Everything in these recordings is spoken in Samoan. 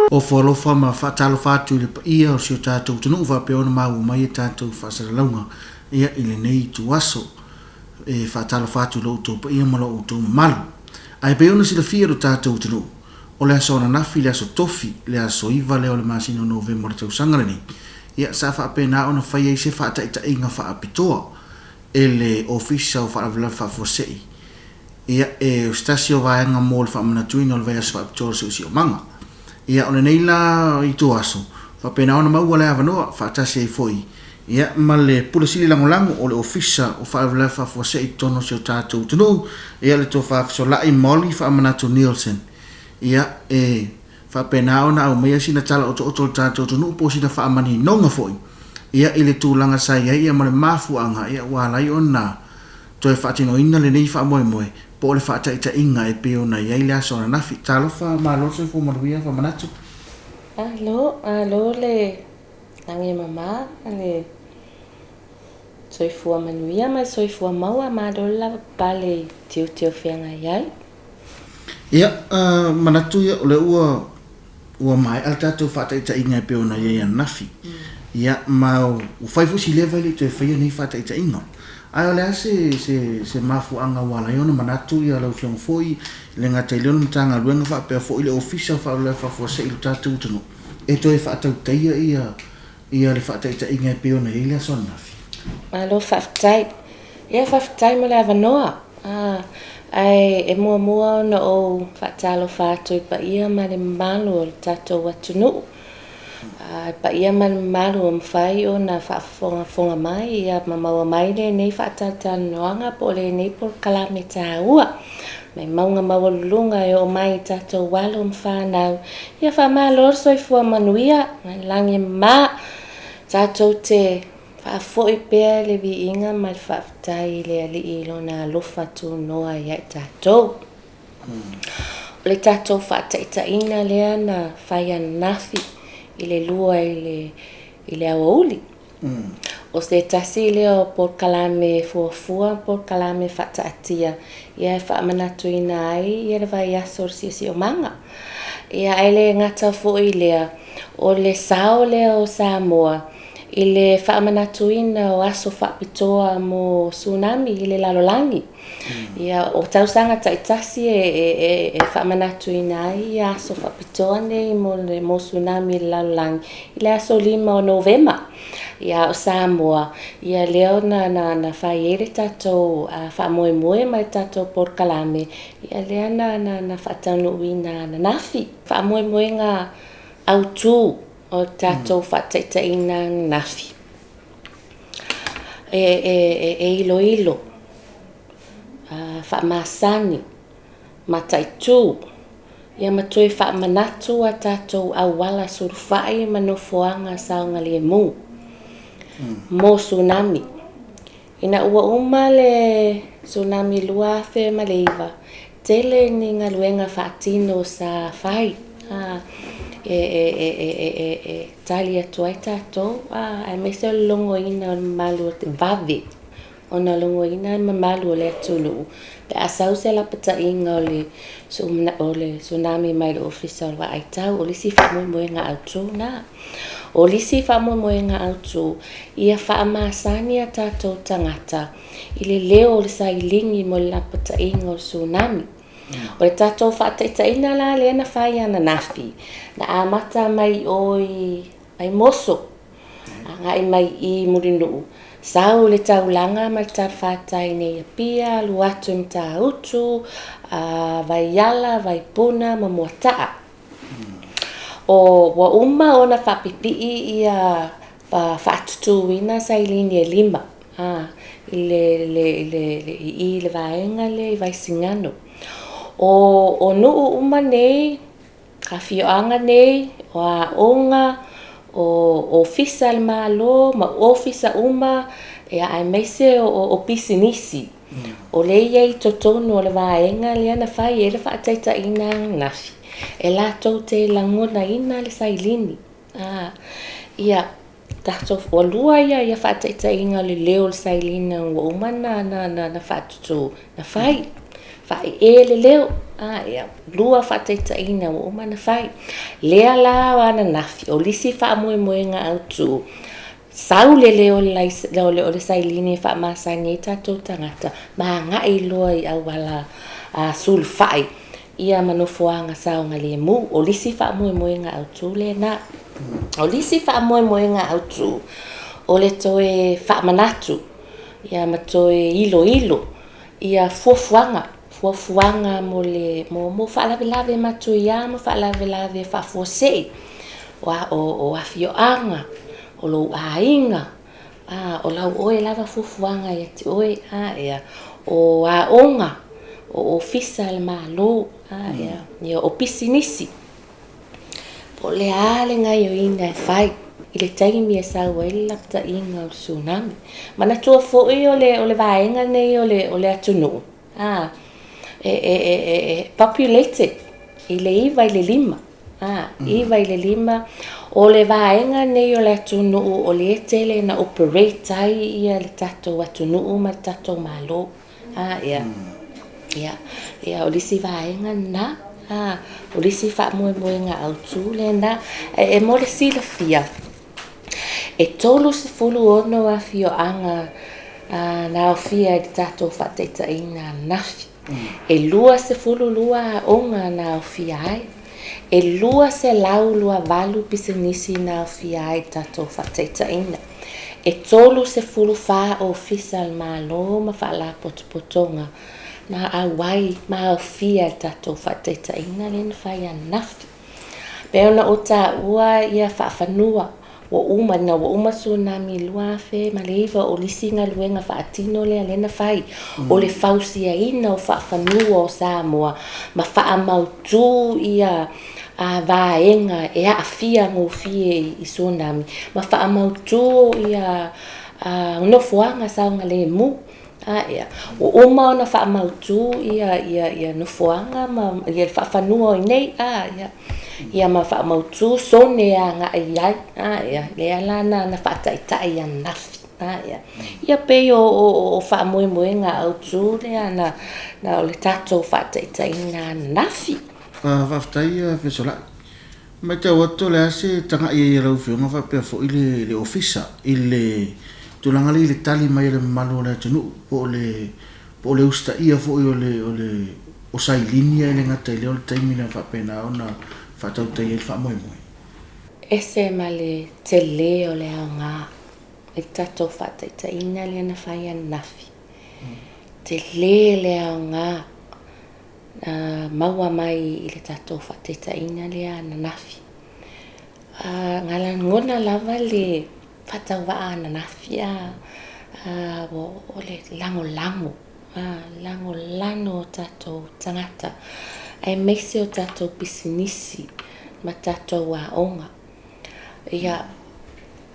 Ofo alofa ma faatalofa atu i le paia o si o tatou atunuu faapea ona maua mai a tatou faasalalauga ia i lenei ituaso. E faatalofa atu i lo outou paia ma lo outou mamalu. Ae pei ona silafia e lo tatou atunuu, o le aso ananafi, le aso Tofi, le aso 9 lea o le masina o Novema o le tausaga lenei, ia sa faapena ona fai ai se faataitaiga faapitoa e le Ofisa o Faalavelave Faafuasei, ia, e o se tasi o vaega mo le faamanatuina o le vaiaso faapitoa o le siosiomaga. Ia, o lenei la ituaso, faapena ona maua le avanoa faatasi ai foi ia ma le Pule Sili Lagolago o le Ofisa o Faalavelave Faafuasei i totonu o si o tatou atunuu, ia le Tofa Fesolai Molly Faamanatu Nielsen. Ia, e faapena ona aumaia sina tala otooto o le tatou atunuu po o sina faamaninoga foi ia i le tulaga sa i ai ia ma le mafuaaga ia ua ala ai ona toe faatinoina lenei faamoemoe po o le faataitaiga e pei ona i ai le aso ananafi. Talofa, malo le soifua manuia Faamanatu. Malo, malo le lagi e mama ma le soifua manuia ma le soifua maua, malo le lavapapale i tiute o feagai ai. Ia, manatu ia o lea ua ua maea le tatou faataitaiga e pei ona i ai ananafi. Ia, ma ua fai foi si leva e le i toe faia nei faataitaiga. Ae o le a se, se, se mafuaaga ua ala ai ona manatu ia lau Afioga foi, e le gata i lea o le Matagaluega faapea foi le Ofisa o Faalavelave Faafuasei i lo tatou atunuu, e toe faatautaia ia, ia le faataitaiga e pei ona i ai le aso ananafi? Malo faafetai. Ia faafetai mo le avanoa. Ae e muamua ona ou faatalofa atu i paia ma le mamalu o le tatou atunuu. I paia ma le mamalu ua mafai ona faafogafoga mai ia ma maua mai lenei faatalatalanoaga po o lenei polokalame taua mai mauga maualuluga e oo mai i tatou alo ma fanau. Ia faamalo le soifua manuia, lagi e mama, tatou te Faafoi pea le viiga ma le faafetai i le Alii i Lona alofa tunoa ia i tatou. O le tatou faataitaiga lea na fai ananafi i le 2 i le aoauli. O se tasi lea o polokalame fuafua, polokalame faataatia ia e faamanatuina ai le vaiaso o le siosiomaga. Ia ae le gata foi i lea, o le sao lea o Samoa i le faamanatuina o aso faapitoa mo tsunami i le lalolagi. Ia, o tausaga taitasi e faamanatuina ai ia aso faapitoa nei mo le mo tsunami i le lalolagi i le aso 5 o Novema. Ia, a o Samoa, ia lea na, na, na fai ai le tatou faamoemoe ma le tatou polokalame, ia lea na, na, na faataunuuina ananafi. Faamoemoega autu o le tatou faataitaiga ananafi e iloilo, faamasani, mataitu, ia ma toe faamanatu a tatou auala sulufai ma nofoaga saogalemu mo tsunami. Ina ua uma le tsunami 2009, tele ni galuega faatino sa fai e tali atu ai tatou, aemaise o le logoina o le mamalu o le vave ona logoina le mamalu o le atunuu pe a sau se lapataiga o le tsunami mai le Ofisa o le Vaai Tau. O le isi faamoemoega autu lena. O le isi faamoemoega autu, ia faamasani a tatou tagata i le leo o le sailini mo le lapataiga o le tsunami. O le tatou faataitaiga la lea na fai ananafi, na amata mai o i Vaimoso, agai mai i Mulinuu, sau le taulaga ma le talafatai nei Apia, alu atu i Matautu, Vaiala, Vaipuna ma Moataa. O, ua uma ona faapipii ia faatutuina sailini e 5 i le, le, le, le, i le vaega lea i Vaisigano. O, o nuu uma nei, afioaga nei, o aoga, o ofisa a le Malo ma ofisa uma, ia aemaise o, o pisinisi. O lea e i ai i totonu o le vaega lea na fai ai le faataitaiga ananafi, e latou te lagonaina le sailini. Ia, tatou, ua lua ia, ia faataitaiga o le leo o le sailini ua uma na, na, na, na faatutu, na fai. Faaee le leo, a ia, lua faataitaiga ua uma ona fai. Lea la o ananafi, o le isi faamoemoega autu, sau le leo o le sailini e faamasani ai tatou tagata ma agai loa i auala sulufai ia ma nofoaga saogalemu. O le isi faamoemoega autu lena. O le isi faamoemoega autu, o le toe faamanatu ia ma toe iloilo ia fuafuaga, fuafuaga mo le mo faalavelave matuia ma faalavelave faafuasei, o afioaga, o lou aiga, o lau oe lava fuafuaga ia te oe, o aoga, o ofisa a le Malo, o pisinisi. Po o le a le gaoioiga e fai i le taimi e sau ai le lapataiga o le tsunami. Manatua foi o le vaega lenei o le atunuu, e populated i le 9 i le 5. 9 i le 5, o le vaega lenei o le atunuu o lea e tele ina operate ai le tatou atunuu ma le tatou Malo. Ia, ia, o le isi vaega lena, o le isi faamoemoega autu lena. E mo le silafia, e 36 afioaga na aofia i le tatou faataitaiga ananafi. E 22 aoga na aofia ai. E 228 pisinisi na aofia ai i le tatou faataitaiga. E 34 ofisa o le Malo ma faalapotopotoga na auai ma aofia i le tatou faataitaiga lea na fai ananafi. E pei ona ou taua ia faafanua ua uma, ina ua uma tsunami i le 2009, o le isi galuega faatino lea lea na fai, o le fausiaina o faafanua o Samoa ma faamautu ia vaega e aafia gofie i tsunami ma faamautu ia nofoaga saogalemu. Ua uma ona faamautu ia nofoaga ma le faafanua o i inei, ia ma faamautu sone e agai i ai, lea la na faataitai ananafi. Ia pei o faamoemoega autu lea na o le tatou faataitaiga ananafi. Faafetai Fesolai. Matau atu o le a se tagai ai a lau Afioga faapea foi le Ofisa i le tulaga lea i le tali mai a le mamalu o le atunuu po o le usitaia foi o le o sailini ae le gata i lea o le taimi na faapena ona faatautaia ai le faamoemoe. Ese ma le tele o le aoga i le tatou faataitaiga lea na fai ananafi. Tele le aoga na maua mai i le tatou faataitaiga lea ananafi. Na lagona lava le faatauvaa ananafi, o le lagolago, lagolago o tatou tagata, aemaise o tatou pisinisi ma tatou aoga. Ia,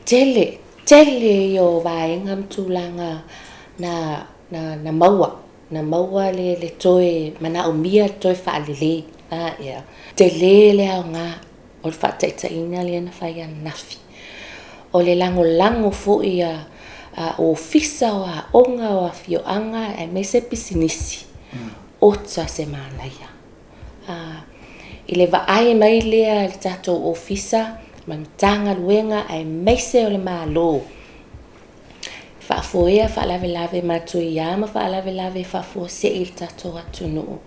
tele, tele ia o vaega ma tulaga na maua, na maua le toe manaomia, le toe faalelei. Ia, tele le aoga o le faataitaiga lea na fai ananafi. O le lagolago foi a ofisa o aoga o afioaga aemaise pisinisi, ota se manaia. I le vaai mai lea le tatou ofisa ma Matagaluega aemaise o le Malo, faafoea faalavelave matuia ma faalavelave faafuasei i le tatou atunuu,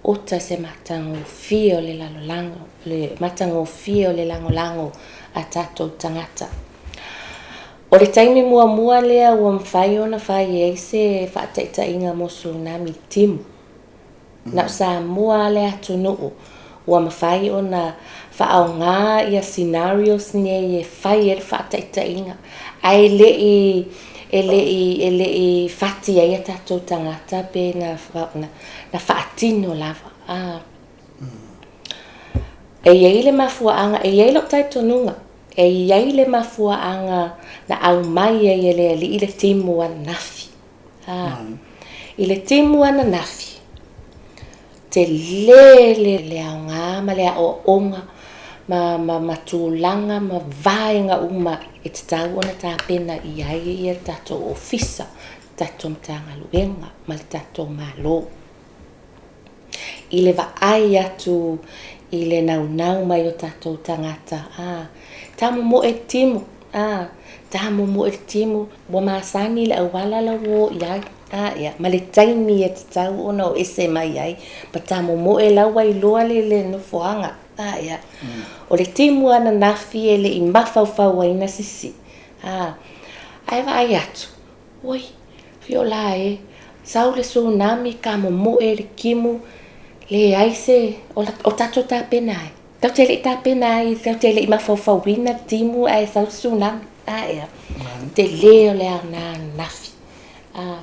ota se matagofie o le lalolago, le matagofie o le lagolago a tatou tagata. O le taimi muamua lea ua mafai ona fai ai se faataitaiga mo tsunami timu. Na o Samoa le atunuu ua mafai ona faaaoga ia scenarios nei e fai ai le faataitaiga, ae le i fati ai a tatou tagata pe na faatino lava. E i ai le mafuaaga, e i ai lou talitonuga, e i ai le mafuaaga na aumai ai e le Alii le timu ananafi. I le timu ananafi, tele le aoga ma le aoaoga ma tulaga ma vaega uma e tatau ona tapena i ai le tatou ofisa, le tatou Matagaluega ma le tatou Malo. i le vaai atu i le naunau mai o tatou tagata, a, tamomoe le timu, a, tamomoe le timu, ua masani le auala la ua o i ai, a, ia, ma le taimi e tatau ona o ese mai ai, ma tamomoe la ua iloa le le nofoaga, a, ia. O le timu ananafi e le i mafaufauina se isi, a, ae vaai atu, Oi, Fiola e, sau le tsunami tamomoe le timu, leai se, o tatou tapena ai. Tatou te le i tapena ai, tatou te le i mafaufauina le timu ae sau le tsunami. A ea, tele o le aoga ananafi. A,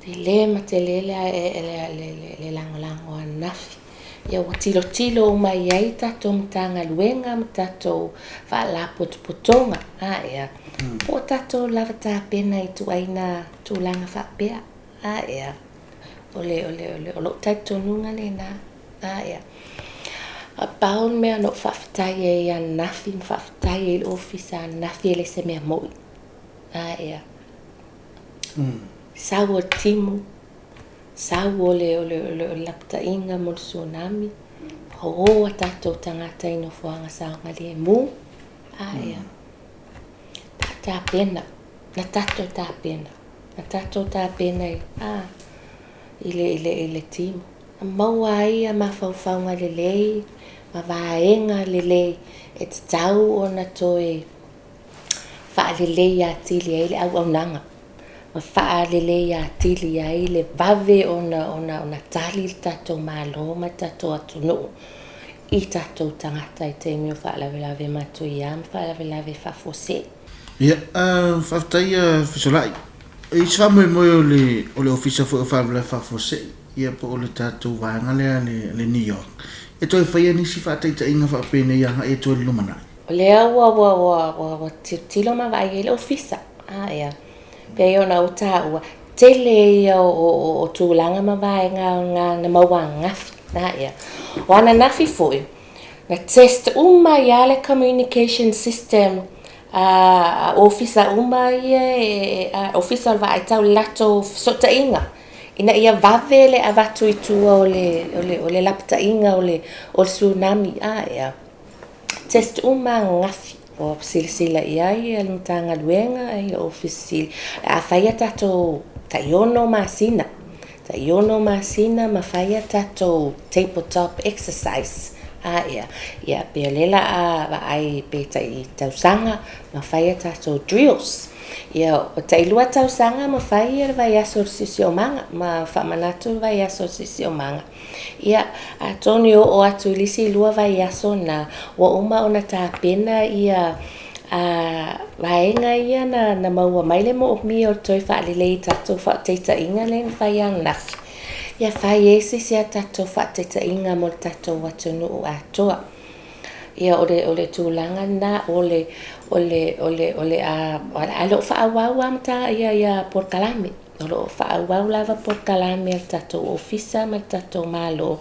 tele ma tele le, le, le, le lagolago ananafi. Ia ua tilotilo uma i ai tatou Matagaluega ma tatou Faalapotopotoga, a ea, po o tatou lava tapena i ituaiga tulaga faapea, a ea, o le, o le, o le, o lou talitonuga lena, a ea. A pau le mea na ou faafetai ai ananafi ma faafetai ai i le Ofisa ananafi e le se mea moni, a ea. Sau o le timu, Sau o le o le o le lapataiga mo le tsunami, o a tatou tagata i nofoaga saogalemu, a ia, tapena, na tatou tapena, na tatou tapena i, a, i le, i le, i le timu. Na maua ai ia mafaufauga lelei ma vaega lelei e tatau ona toe faalelei atili ai le auaunaga. ma faalelei atili ai le vave ona ona ona tali le tatou Malo ma le tatou atunuu i tatou tagata i taimi o faalavelave matuia ma faalavelave faafuasei. Ia, faafetai ia Fesolai. I se faamoemoe o le o le Ofisa foi o Faalavelave Faafuasei, ia po o le tatou vaega lea a le NEOC, e toe faia nisi faataitaiga faapenei agai atu ai i le lumanai. O lea ua ua ua ua tilotilo ma vaai ai le Ofisa, a ia. Pei ona ou taua, tele ia o tulaga ma vaega aoga na maua ananafi. O ananafi foi, na test uma ai lava le communication system a ofisa uma ia, ofisa o le vaai tau i le latou fesootaiga, ina ia vave le avatu i tua o le lapataiga o le tsunami. Test uma ananafi. Ua silasila i ai le Matagaluega i le Ofisa Sili, a fai a tatou tai 6 masina, tai 6 masina ma fai a tatou table top exercise. A ia, ia pe o lea la a vaai pe tai tausaga ma fai a tatou drills. Ia, o tai 2 tausaga ma fai le vaiaso o le siosiomaga, ma faamanatu le vaiaso o le siosiomaga. Ia, atonu e oo atu i le isi 2 vaiaso na, ua uma ona tapena ia vaega ia na maua mai le moomia o le toe faalelei i tatou faataitaiga lea na fai ananafi, ia fai ai se isi a tatou faataitaiga mo le tatou atunuu atoa. Ia, o le, o le tulaga lena, o le, o le, o le, o le a, o lo o faaauau lava ia polokalame. O lo o faaauau lava polokalame a le tatou Ofisa ma le tatou Malo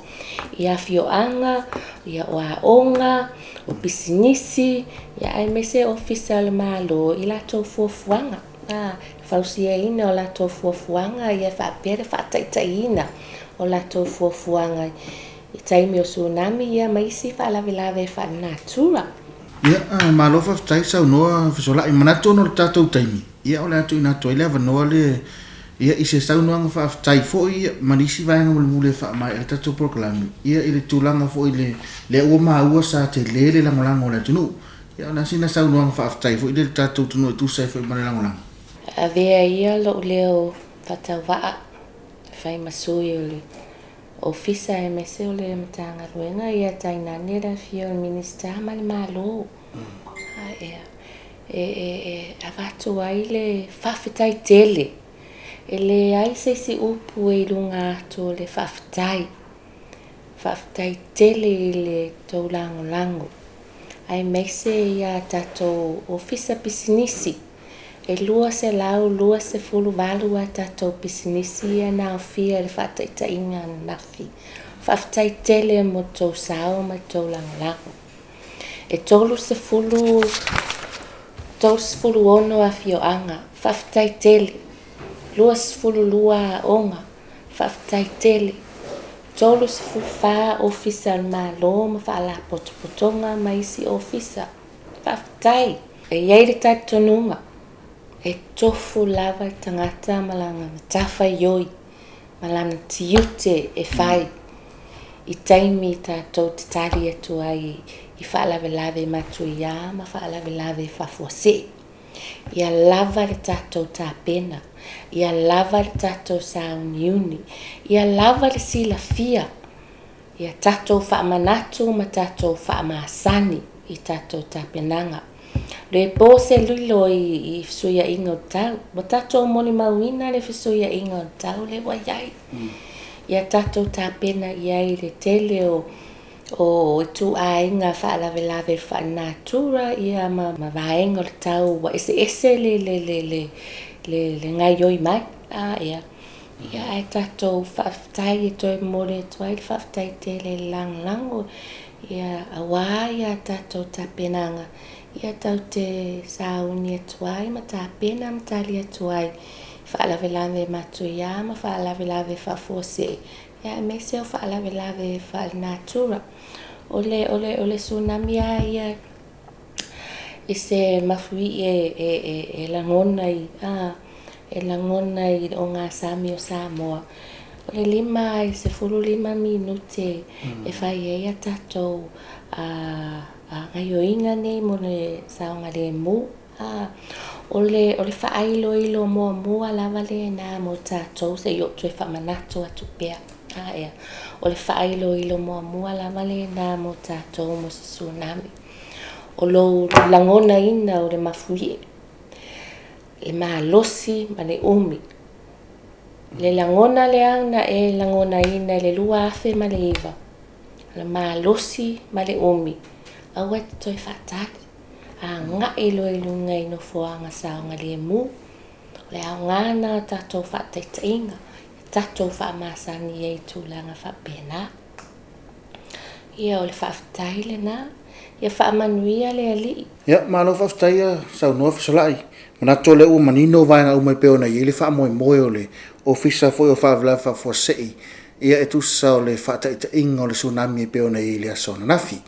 i afioaga, ia o aoga, o pisinisi, ia aemaise Ofisa o le Malo i latou fuafuaga, a, fausiaina o latou fuafuaga ia faapea le faataitaiina o latou fuafuaga i taimi o tsunami ia ma isi faalavelave faalenatura. Ia, malo faafetai saunoa Fesolai. Manatu ona o le tatou taimi, Ia, o le a tuuina atu ai le avanoa lea ia, i se saunoaga faafetai foi ia, ma nisi vaega mulimuli e faamaea ai le tatou polokalame, ia, i le tulaga foi le, lea ua maua sa tele le lagolago a le atunuu. Ia, o le a sina saunoaga faafetai foi lea i le tatou atunuu e tusa ai foi ma le lagolago. Avea ia lou leo faatauvaa e fai ma sui o le Ofisa aemaise o le Matagaluega, ia tainane le afio o le Minisita ma le Malo. E avatu ai le faafetai tele. E leai se isi upu e i luga atu o le faafetai. Faafetai tele i le tou lagolago, aemaise ia tatou ofisa pisinisi. E 228 a tatou pisinisi ia na aofia i le faataitaiga ananafi. Faafetai tele mo le tou sao ma le tou lagolago. E 30, 36 afioaga, faafetai tele. 22 aoga, faafetai tele. 34 Ofisa o le Malo ma Faalapotopotoga ma isi Ofisa. Faafetai! E i ai le talitonuga, e tofu lava le tagata ma lana matafaioi ma lana tiute e fai i taimi tatou te tali atu ai i faalavelave matuia ma faalavelave faafuasei. Ia lava le tatou tapena, ia lava le tatou sauniuni, ia lava le silafia, ia tatou faamanatu ma tatou faamasani i tatou tapenaga. Le po se lilo i fesuiaiga o le tau. Ua tatou molimauina le fesuiaiga o le tau lea ua i ai. Ia tatou tapena i ai i le tele o o ituaiga faalavelave faalenatura ia ma ma vaega o le tau ua eseese le le le le le le gaoioi mai. A ia, ia ae tatou faafetai e toe momoli atu ai le faafetai tele i le lagolago ia aua ia tatou tapenaga ia tatou te sauni atu ai ma tapena ma tali atu ai i faalavelave matuia ma faalavelave faafuasei ia aemaise o faalavelave faalenatura. O le, o le, o le tsunami lava ia i se mafuie e, e, e, e lagona i, a, e lagona i le ogasami o Samoa. O le 5 i le 15 minute e fai ai a tatou a, a gaioiga nei mo le saogalemu. A, o le, o le faailoilo muamua lava lena mo tatou se i ou toe faamanatu atu pea. A, ea, o le faailoilo muamua lava lena mo tatou mo se tsunami. O lou lagonaina o le mafuie, le malosi ma le umi. Le lagona lea na e lagonaina i le 2009, o le malosi ma le umi, aua e te toe faatali. Agai loa i luga i nofoaga saogalemu. O le aoga lena o tatou faataitaiga, ia tatou faamasani ai i tulaga faapena. Ia, o le faafetai lena. Ia faamanuia le Alii. Ia, malo faafetai a saunoa Fesolai. Manatu o lea ua manino vaega uma e pei ona i ai le faamoemoe o le Ofisa foi o Faalavelave Faafuasei, ia e tusa o le faataitaiga o le tsunami e pei ona i ai i le aso ananafi.